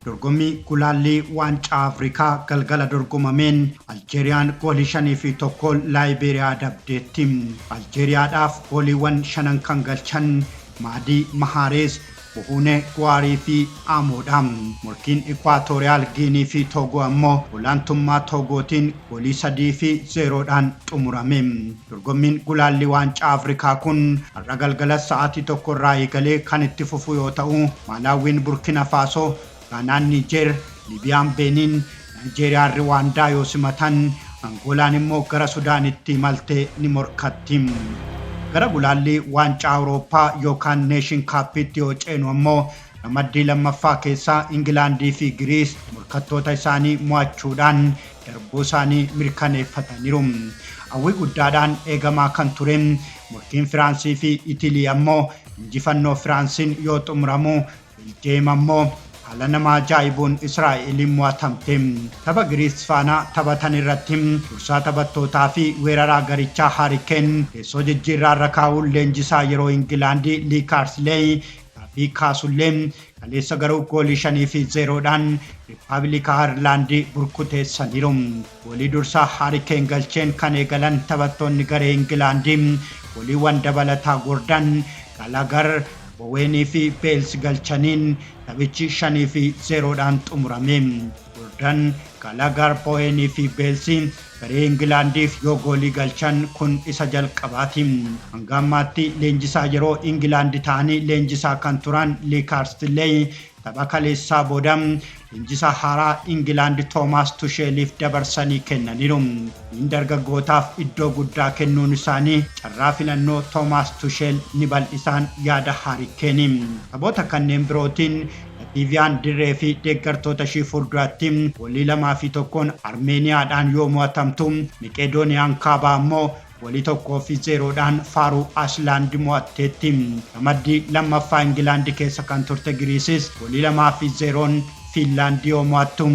Dorgommii gulaallii Waancaa Afrikaa galgala dorgomameen Aljeeriyaan goolii 5-1 Laayibeeriyaa adabdeetti. Aljeeriyaadhaaf gooliiwwan shanan kan galchan Maadii Mahaareez, Buhuunee Guwaarii fi Aamoodha. Morkiin Ikwaatooriyaal Giinii fi Toogoo ammoo olaantummaa Toogootiin goolii 3-0dhaan xumurame. Dorgommiin gulaallii Waancaa Afrikaa kun har'a galgala sa'aatii 1 irraa eegalee kan itti fufu yoo ta'u, Maalaawwiin Burkina Faasoo, Gaanaan Niijeer, Liibiyaan Beeniin, Naayijeeriyaan Riwaandaa yoo simatan, Angoolaan immoo gara Sudaanitti imaltee ni morkatti. Gara gulaallii Waancaa Awurooppaa yookaan Neeshin Kaappiitti yoo ceenu ammoo ramaddii lammaffaa keessaa Ingilaandii fi Giriis morkattoota isaanii mo'achuudhaan darbuu isaanii mirkaneeffataniiru. Hawwii guddaadhaan eegamaa kan ture morkiin Firaansii fi Itilii ammoo injifannoo Firaansiin yoo xumuramu, Beeljiyeem ammoo haala nama ajaa'ibuun Israa'eliin mo'atamte. Tapha Giriis faana taphatan irratti dursaa taphattootaa fi weeraraa garichaa Haari Keen teessoo jijjiirraarra kaa'uun leenjisaa yeroo Ingilaandi Lii Kaarsileey gaaffii kaasullee kaleessa garuu goolii 5-0dhaan Rippaabilika Ayirlaandi burkuteessaniiru. Goolii dursaa Haari Keen galcheen kan eegalan taphattoonni garee Ingilaandi gooliiwwan dabalataa Goordan Gaalagar, Boweenii fi Beels galchaniin taphichi 5-0dhaan xumurame. Goordan Gaalagar, Boweenii fi Beelsi garee Ingilaandiif yoo goolii galchan kun isa jalqabaati. Hanga ammaatti leenjisaa yeroo Ingilaandi ta'anii leenjisaa kan turan Lii Kaarstileey tapha kaleessaa booda leenjisaa haaraa Ingilaand Toomaas Tusheeliif dabarsanii kennaniiru. Niin dargaggootaaf iddoo guddaa kennuun isaanii carraa filannoo Toomaas Tusheel ni bal'isaan yaada Haari Keeni. Taphoota kanneen birootiin Latiiviyaan dirree fi deeggartoota ishii fuulduratti goolii 2-1n Armeeniyaadhaan yoo mo'atamtu, Meqedooniyaan Kaabaa ammoo goolii 1-0dhaan Faaruu Ayislaand mo'atteetti. Ramaddii lammaffaa Ingilaand keessa kan turte Giriisis goolii 2-0n Fiinlaand yoo mo'attu,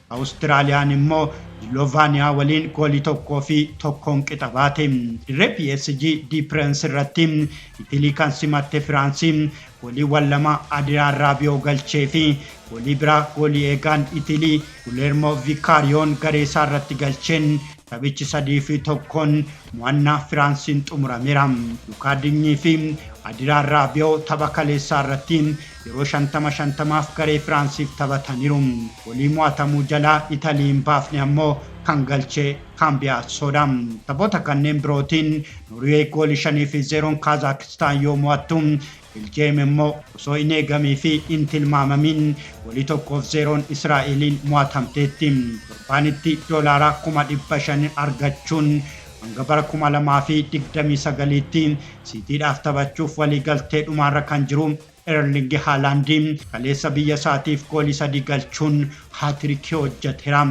Awustiraaliyaan immoo Islovaaniyaa waliin goolii 1-1n qixa baate. Dirree PSG Diipirens irratti Itilii kan simatte Firaansi gooliiwwan lama Adiraan Raabiyoo galchee fi goolii biraa goolii eegaan Itilii Guleermoo Vikaariyoon garee isaa irratti galcheen taphichi 3-1n mo'annaa Firaansiin xumurameera. Lukaa Dinyii fi Adiraan Raabiyoo tapha kaleessaa irratti yeroo 50 50f garee Firaansiif taphataniiru. Goolii mo'atamuu jalaa Italii hin baafne ammoo kan galche Kaambiyaassoodha. Taphoota kanneen birootiin Noorweey goolii 5-0n Kaazaakistaan yoo mo'attu, Beljiyeem immoo osoo hin eegamii fi hin tilmaamamiin goolii 1-0n Israa'eliin mo'atamteetti. Torbaanitti doolaara 500,000 argachuun hanga bara 2029tti Siitiidhaaf taphachuuf waliigaltee dhumaarra kan jiru Erling Haaland kaleessa biyya isaatiif goolii 3 galchuun haatirikii hojjeteera.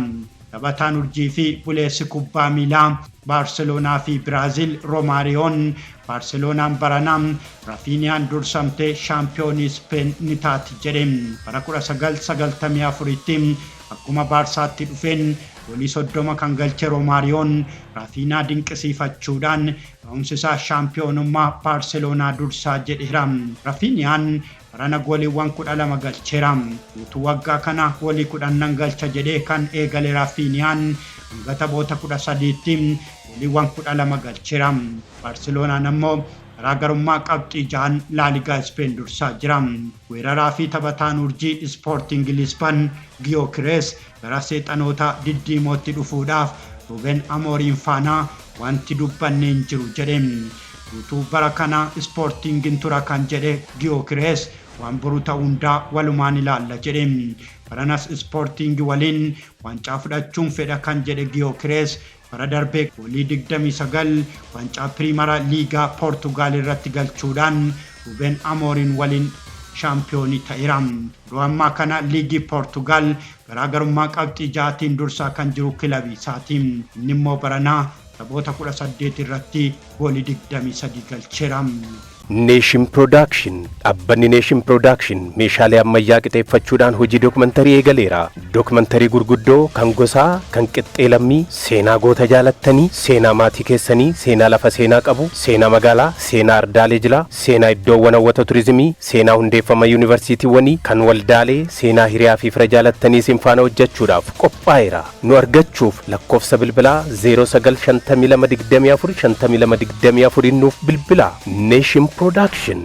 Taphataan urjii fi buleessi kubbaa miilaa Baarseloonaa fi Biraazil Roomaariyoon Baarseloonaan barana Rafiiniyaan dursamtee shaampiyoonii Ispeen ni taati jedhe. Bara 1994tti akkuma Baarsaatti dhufeen goolii 30 kan galche Roomaariyoon Raafiinaa dinqisiifachuudhaan ga'umsi isaa shaampiyoonummaa Baarseloonaa dursaa jedheera. Rafiiniyaan barana gooliiwwan 12 galcheera. Guutuu waggaa kana goolii 10 nan galcha jedhee kan eegale Rafiiniyaan hanga taphoota 13tti gooliiwwan 12 galcheera. Baarseloonaan ammoo garaagarummaa qabxii 6n Laaligaa Ispeen dursaa jira. Weeraraa fi taphataan urjii Ispoorting Lisban Giyokirees gara seexanoota diddiimootti dhufuudhaaf Ruben Amooriin faana wanti dubbanne hin jiru jedhe. Guutuu bara kana Ispoortingin tura kan jedhe Giyokirees waan boru ta'u hundaa walumaan ilaalla jedhe. Baranas Ispoorting waliin waancaa fudhachuun fedha kan jedhe Giyokirees bara darbe goolii 29 waancaa Piriimara Liigaa Poortugaal irratti galchuudhaan Ruben Amooriin waliin shaampiyoonii ta'eera. Yeroo ammaa kana liigii Poortugaal garaagarummaa qabxii 6tiin dursaa kan jiru kilabii isaati. Inni immoo baranaa taphoota 18 irratti goolii 23 galcheera. Nation Production. Dhaabbanni Nation Production meeshaalee ammayyaa qixeeffachuudhaan hojii dookumantarii eegaleera. Dookumantarii gurguddoo kan gosaa, kan qixxee lammii, seenaa goota jaalattanii, seenaa maatii keessanii, seenaa lafa seenaa qabu, seenaa magaalaa, seenaa ardaalee jilaa, seenaa iddoowwan hawwata turizimii, seenaa hundeeffama yuunivarsiitiiwwanii, kan waldaalee, seenaa hiriyaa fi fira jaalattanii isin faana hojjechuudhaaf qophaa'eera. Nu argachuuf lakkoofsa bilbilaa 0952 24 52 24 nuuf bilbilaa. Nation Production.